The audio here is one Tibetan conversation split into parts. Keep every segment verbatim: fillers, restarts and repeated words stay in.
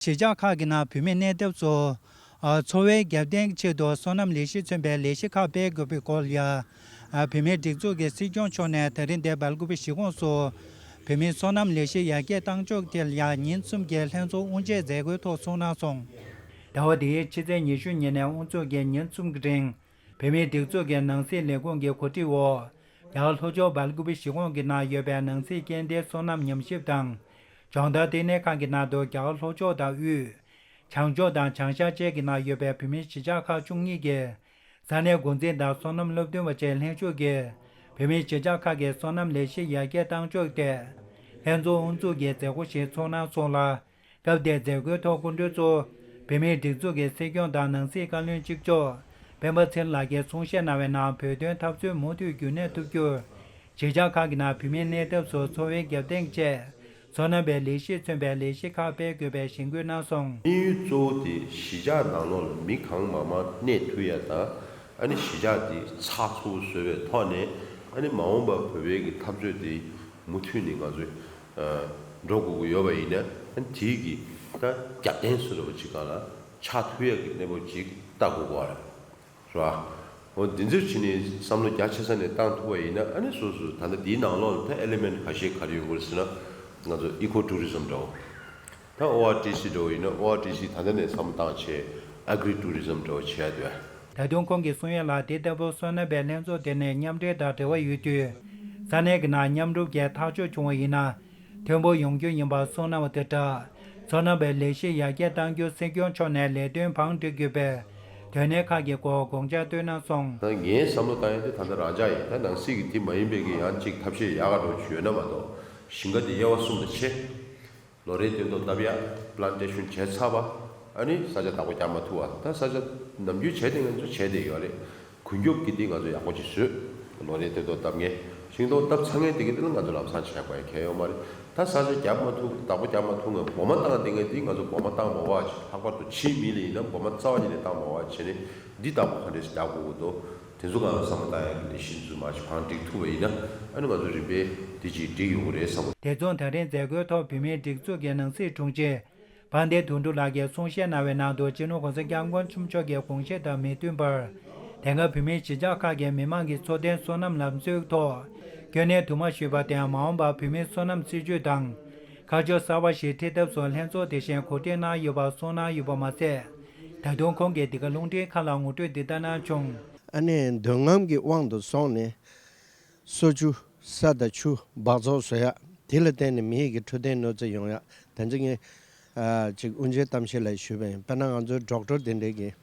གཞིས་ཆགས་ཁག་གི་ནང་བོད་མིའི་གནས་སྟངས་སུ། ཨ། འཚོ་བའི་རྒྱབ་རྟེན་གྱི་ཆེད་དུ་སོ་ནམ་ལས་གཞི་མཚོན་པའི་ལས་གཞི་ཁག་སྤེལ་དགོས་པའི་སྐོར་ལ། ཨ། བོད་མིའི་སྒྲིག་འཛུགས་ཀྱི་སྲིད་སྐྱོང་མཆོག་ནས་ད་རིང་འདིར་སྦེལ་ཀོབ་གཞིས་ཁོངས་སུ་བོད་མིའི་སོ་ནམ་ལས་གཞི་ཡར་རྒྱས་གཏང་ཕྱོགས་ཐད་ལ་ཉིན་གསུམ་གྱི་ལྷན་ཚོགས་དབུ་འབྱེད་མཛད་སྒོའི་ཐོག་གསུངས་གནང་སོང་། ཟླ་བ་འདིའི་ཕྱི་ཚེས་ཉི་ཤུ་ཉིན་ནས་དབུ་འཛུགས་ཀྱིས་ཉིན་གསུམ་གྱི་རིང་། བོད་མིའི་སྒྲིག་འཛུགས་ཀྱི་ནང་སྲིད་ལས་ཁུངས་ཀྱི་གོ་སྒྲིག་འོག་རྒྱ་གར་ལྷོ་ཕྱོགས་སྦེལ་ཀོབ་གཞིས་ཁོངས་ཀྱི་ནང་ཡོད་པའི་ནང་སྲིད་སྐྱེལ་འདྲེན་སོ་ནམ་ཉམས་ཞིབ་དང་། སྦྱོང་བརྡར་ལྟེ་གནས་ཁང་གི་ནང་དུ་རྒྱ་གར་ལྷོ་ཕྱོགས་དང་དབུས། བྱང་ཕྱོགས་དང་བྱང་ཤར་བཅས་ཀྱི་ནང་ཡོད་པའི་བོད་མིའི་གཞིས་ཆགས་ཁག་བཅུ་གཉིས་ཀྱི་ས་གནས་འགོ་འཛིན་དང་སོ་ནམ་སློབ་སྟོན་པ་བཅས་ལྷན་ཞུགས་ཀྱིས་བོད་མིའི་གཞིས་ཆགས་ཁག་གི་སོ་ནམ་ལས་གཞི་ཡར་རྒྱས་གཏང་ཕྱོགས་ཐད་ལྷན་ཚོགས་དབུ་འཛུགས་ཀྱིས་མཛད་སྒོ་ཞིག་ཚོགས་གནང་སོང་ལ། སྐབས་དེའི་མཛད་སྒོའི་ཐོག་སྐུ་མགྲོན་གཙོ་བོ་བོད་མིའི་སྒྲིག་འཛུགས་ཀྱི་སྲིད་སྐྱོང་དང་ནང་སྲིད་བཀའ་བློན་གཅིག་ལྕོགས་སྤེན་པ་ཚེ་རིང་ལགས་ཀྱིས་གསུང་བཤད་གནང་བའི་ནང་བོད་དོན་འཐབ་རྩོད་མུ་མཐུད་རྒྱུན་གནས་ཐུབ་རྒྱུར། གཞིས་ཆགས་ཁག་གི་ནང་བོད་མིའི་གནས་སྟངས་སུ་འཚོ་བའི་རྒྱབ་རྟེན་ཆེད་སོ་ནམ་པའི་ལས་གཞི་མཚོན་པའི་ལས་གཞི་ཁག་སྤེལ་དགོས་པའི་གཞེན་སྐུལ་གནང་སོང་། དམིགས་ཡུལ་གཙོ་བོ་དེ་གཞིས་ཆགས་ནང་ལོགས་ལ་མི་གང་མང་མང་གནས་ཐུབ་ཡ་དང་། ཨ་ནི་གཞིས་ཆགས་དེ་ཚགས་ཚུད་པོ་བཟོ་བའི་ཐོག་ནས། ཨ་ནི་མ་འོངས་པར་བོད་པའི་གི་འཐབ་རྩོད་དེ་མུ་མཐུད་ནས་ང་ཚོས་ཨ་འགྲོ་དགོས་ཀྱི་ཡོད་པ་ཡིན་ན། ཨ་ནི་དེའི་གི་ད་རྒྱབ་རྟེན་བཟོ་འདྲ་པོ་ཅིག་སྒང་ལ་ཆགས་ཐུབ་ཡ་གི་གནས་བབ་ཅིག་ལྟ་དགོས་ཀྱི་ཡོད་རེད། རེད་བ། འོ་འདི་ཚོ་བྱས་ནས་བསམ་བློ་རྒྱ་ཆེ་ས་ནས་བཏང་ཐུབ་པ་ཡིན་ན། ཨ་ནི་སོ་སོ་ད་ལྟ་འདིའི་ནང་ལོགས་ལ་ད་ཨེ་ལི་མེན་ཊི་ཁ་ཤས་ག་རེ་ཡོང་གི་རེད་ཟེར་ན། ང་ཚོ་ཨི་ཀོ་ཊུ་རི་ཛམ་འདྲ་བོ། ད་ཨོ་ཨར་ཊི་སི་འདྲ་བོ་ཡིན་ན། ཨོ་ཨར་ཊི་སི་ད་ལྟ་ནས་བསམ་བློ་བཏང་བྱས་ཨེ་གྷི་རི་ཊུ་རི་ཛམ་འདྲ་བོ་བྱས་ཡ་འདུག་ཨ། ད་དུང་ཁོང་གིས་གསུང་ཡ་ལ། དེ་ལྟ་བུ་སོ་ནམ་པའི་ལྷན་ཚོགས་དེ་ནི་མཉམ་འབྲེལ་དང་འབྲེལ་བ་ཡོད་དུས། ས་གནས་ཀྱི་ནང་མཉམ་རུབ་ཀྱིས་ཐག་གཅོད་བྱུང་བ་ཡིན་ན། མཐོན་པོ་ཡོང་རྒྱུ་ཡིན་པ་གསུངས་གནང་བ་དང་སྦྲགས། སོ་ནམ་པའི་ལས་གཞི་ཡར་རྒྱས་གཏང་རྒྱུར་སྲིད་སྐྱོང་མཆོག་ནས་ལས་དོན་བང་སྒྲིག་དགོས་པའི་དོན་གནད་ཁག་གི་སྐོར་དགོངས་འཆར་བཏོན་གནང་སོང་། ད་ངའི་བསམ་བློ་བཏང་ཡ་དེ་ད་ལྟ་རང་འཇགས་ཡིན། ད་ནང་སྲིད་ཀྱི་དེ་མ་ཡིན་པའི་གི་ཡང་གཅིག་ཐབས་ཤེས་ཡག་ག་འགྲོ་བྱུང་ཡོད་ན་མ་གཏོགས། ཞིང་ཁ་དེ་དབྱེ་བ་གསུམ་དུ་ཕྱེ། ལོ་རེའི་སྟོན་ཐོག་བཏབ་ཡ། པི་ལན་ཊེ་ཤན་བྱས་ཚར་བ། ཨ་ནི་ས་ཆ་བདག་པོ་རྒྱག་མ་ཐུབ་པ། ད་ས་ཆ་ནམ་རྒྱུན་བྱས་ཏེ་ང་ཚོ་བྱས་ཏེ་ཡོད་རེད། གུན་གྱོབ་ཀྱི་དེ་ང་ཚོ་ཡག་པོ་ཅིག་བཟོས། ལོ་རེའི་སྟོན་ཐོག་བཏབ་མཁན། ཤིང་ཏོག་བཏབ་ཚར་མཁན་དེ་གི་དེ་ལ་ང་ཚོ་ལམ་སང་བྱས་དགོས་ཡ་གང་ཡང་ཡོད་མ་རེད། ད་ས་ཆ་རྒྱག་མ་ཐུབ། བདག་པོ་རྒྱག་མ་ཐུབ་མཁན། སྦོ་མ་བཏང་བསྡད་མཁན་དེ་ང་ཚོ་སྦོ་མ་བཏང་མ་བ་བྱས། ལྷག་པར་དུ་ཕྱིའི་མི་ལ་ཡིན་ན་སྦོ་མ་རྩ་བ་ཉིད་ནས་བཏང་མ་བ་བྱས་ནས། འདི་བདག་པོ་ག་འདྲས་སེ་རྒྱག་དགོས་ཀྱི་འདུག་དེ་ཚོ་ང་ཚོ་བསམ་བློ་བཏང་ཡ་གི་ལས་གཞི་ཚོ་མར་ཅིག་བང་སྒྲིག་ཐུབ་པ་ཡིན་ན། ཨ་ནི་ང་ཚོ་རིམ་པས་དེ་ཅིག་འགྲིག་ཡོང་གི་རེད་བསམ་གི། དེ་མཚུངས་ད་རིང་མཛད་སྒོའི་ཐོག་བོད་མིའི་སྒྲིག་འཛུགས་ཀྱི་ནང་སྲིད་དྲུང་ཆེ་དཔལ་ལྡན་དོན་གྲུབ་ལགས་ཀྱིས་གསུང་བཤད་གནང་བའི་ནང་དུ། སྤྱི་ནོར་༸གོང་ས་༸སྐྱབས་མགོན་ཆེན་པོ་མཆོག་གི་དགོངས་བཞེད་དང་མི་མཐུན་པར། དེ་སྔ་བོད་མིའི་གཞིས་ཆགས་ཁག་གི་མི་མང་གི་འཚོ་རྟེན་སོ་ནམ་ལམ་སྲོལ་ཐོག་སྐྱོན་གནས་དུ་མ་ཞུས་པ་དེ་ཡང་མ་འོངས་པར་བོད་མིའི་སོ་ནམ་སྲིད་ཇུས་དང་ཁ་ཕྱོགས་གསར་བ་ཞིག་འཁྲིད་ཐབས་སུ་ལྷན་ཚོགས་དེ་བཞིན་གོ་སྒྲིག་གནང་ཡོད་པ་གསུངས་གནང་ཡོད་པ་མ་ཟད། ད་དུང་ཁོང་གིས་འདི་ག་རླུང་འཕྲིན་ཁང་ལ་ངོ་སྤྲོད་འདི་ལྟར་གནང་བྱུང་། ཨ་ནི་འདོད་རྔམ་གྱི་དབང་དུ་སོང་ནས། སོ་ཆུ། ས་དང་ཆུ་འབག་བཙོག་བཟོ་ཡ། དེ་ལ་བརྟེན་ནས་མི་ཡི་གི་འཕྲོད་བསྟེན་གནོད་འཚེ་ཡོང་ཡ། ད་ཅི་ངས་ཨ་ཅིག་དབུ་འབྱེད་གཏམ་བཤད་ལ་ཞུས་པ་ཡིན། དཔེར་ན་ང་ཚོའི་ཌོག་ཊར་དེ་འདྲས་ཀྱིས།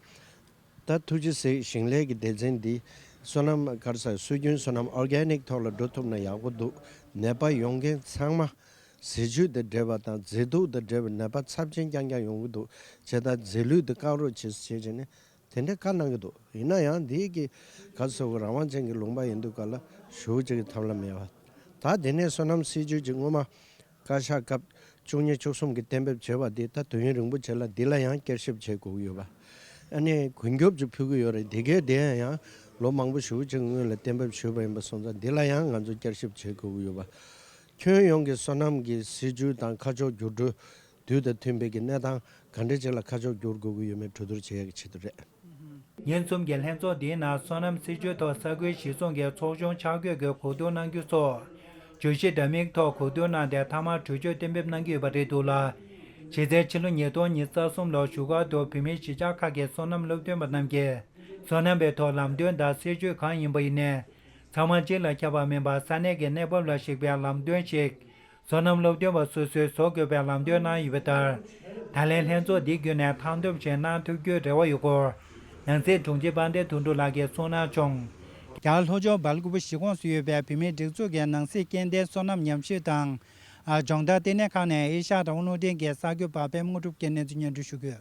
ད་ཐུགས་རྗེ་གཟིགས། ཞིང་ལས་ཀྱི་སྡེ་ཚན་འདི་སོ་ནམ་ག་རེ་ཟ། སྲོལ་རྒྱུན་སོ་ནམ་ཨོར་གེ་ནིག་ཐོག་ལ་འགྲོ་ཐུབ་ན་ཡག་པོ་འདུག་ནད་པ་ཡོང་མཁན་ཚང་མ་ཟས་བཅུད་དང་འབྲེལ་བ་དང་། མཛེས་སྡུག་དང་འབྲེལ་བའི་ནད་པ་ཚབས་ཆེན་རྐྱང་རྐྱང་ཡོང་གི་འདུག་བྱས་ཙང་རྫས་ལུད་དེ་བཀག་རོགས་བྱེད་ཟེར་བྱས་ནས། དེ་འདྲའི་བཀའ་གནང་གི་འདུག་ཡིན་ན་ཡང་འདི་གི་ག་ཚོད་རང་དབང་ཅན་གྱི་ལུང་པ་ཡིན་དུས་ག་ལ་ཞུ་ཅིག་གི་ཐབས་ལ་མེད་པ། ད་དེ་ནས་སོ་ནམ་སྲིད་ཇུས་ཀྱི་སྔོན་མ་བཀའ་ཤག་སྐབས་བཅུ་གཉིས་བཅུ་གསུམ་གྱི་གཏན་འབེབས་བྱས་པ་འདི་ད་དུས་ཡུན་རིང་པོ་བྱས་ལ། འདི་ལ་ཡང་བསྐྱར་ཞིབ་བྱེད་དགོས་ཀྱི་ཡོད་པ། ཨ་ནི་གུན་གྱོབ་ཅིག་ཕུལ་གྱི་ཡོད་རེད། འདི་གའི་དེ་ཡང་ལོ་མང་པོ་ཞེ་པོ་ཅིག་སྔོན་ལ་གཏན་འབེབས་ཞུས་པ་ཡིན་པ་སོང་ཙང་། འདི་ལ་ཡང་ང་ཚོ་བསྐྱར་ཞིབ་བྱེད་དགོས་ཀྱི་ཡོད་པ། ཁྱོན་ཡོངས་ཀྱི་སོ་ནམ་གྱི་སྲིད་ཇུས་དང་ཁ་ཕྱོགས་འགྱུར་འགྲོས། དུས་དང་མཐུན་པའི་གི་གནས་སྟངས་ག་འདྲ་ཅིག་ལ་ཁ་ཕྱོགས་བསྒྱུར་དགོས་ཀྱི་ཡོད་མེད་གྲོས་བསྡུར་བྱེད་ཡག་གི་ཆེད་དུ་རེད། ཉིན་གསུམ་གྱི་ལྷན་ཚོགས་འདིའི་ནང་སོ་ནམ་སྲིད་ཇུས་ཐོག་ས་ཁུལ་གཞིར་བཟུང་གི་ཚོགས་ཆུང་ཆ་བགོས་ཀྱིས་གོ་བསྡུར་གནང་རྒྱུ་སོགས་བརྗོད་གཞི་འདྲ་མིན་ཐོག་གོ་བསྡུར་གནང་སྟེ། མཐའ་མར་གྲོས་ཆོད་གཏན་འབེབས་གནང་གི་ཡོད་པ་རེད་འདུག་ལ། གཞི་རྩའི་ཕྱི་ལོ་ཉིས་སྟོང་ཉི་ཤུ་རྩ་གསུམ་ལོར་བཞུགས་སྒར་དུ་བོད་མིའི་གཞིས་ཆགས་ཁག་གི་སོ་ནམ་སློབ་སྟོན་པ་རྣམས་ཀྱིས་སོ་ནམ་པའི་ཐོག་ལམ་སྟོན་དང་སྲིད་ཇུས་གང་ཡིན་པ་ཡིན་ནའི། ཚང་མ་གཅིག་ལ་ཁྱབ་པ་མིན་པར་ས་གནས་ཀྱི་གནས་བབ་ལ་གཞིགས་པའི་ལམ་སྟོན་ཞིག་སོ་ནམ་སློབ་སྟོན་པ་སོ་སོས་བཟོ་དགོས་པའི་ལམ་སྟོན་གནང་ཡོད་པ་ལྟར། ད་ལན་ལྷན་ཚོགས་འདི་བརྒྱུད་ནས་མཐའ་འདོམས་ཤིག་གནང་ཐུབ་རྒྱུའི་རེ་བ་ཡོད་སྐོར། ནང་སྲིད་དྲུང་ཆེ་དཔལ་ལྡན་དོན་གྲུབ་ལགས་ཀྱིས་གསུངས་གནང་བྱུང་། རྒྱ་གར་ལྷོ་ཕྱོགས་སྦེལ་ཀོབ་གཞིས་ཁོངས་སུ་ཡོད་པའི་བོད་མིའི་སྒྲིག་འཛུགས་ཀྱི་ནང་སྲིད་སྐྱེལ་འདྲེན་སོ་ནམ་ཉམས་ཞིབ་དང་། ཨ། སྦྱོང་བརྡར་ལྟེ་གནས་ཁང་ནས་ཨེ་ཤ་ཡ་རང་དབང་རླུང་འཕྲིན་གྱི་གསར་འགོད་པ་པད་མ་དངོས་གྲུབ་ཀྱིས་གནས་ཚུལ་སྙན་སྒྲོན་ཞུ་གི་ཡོད།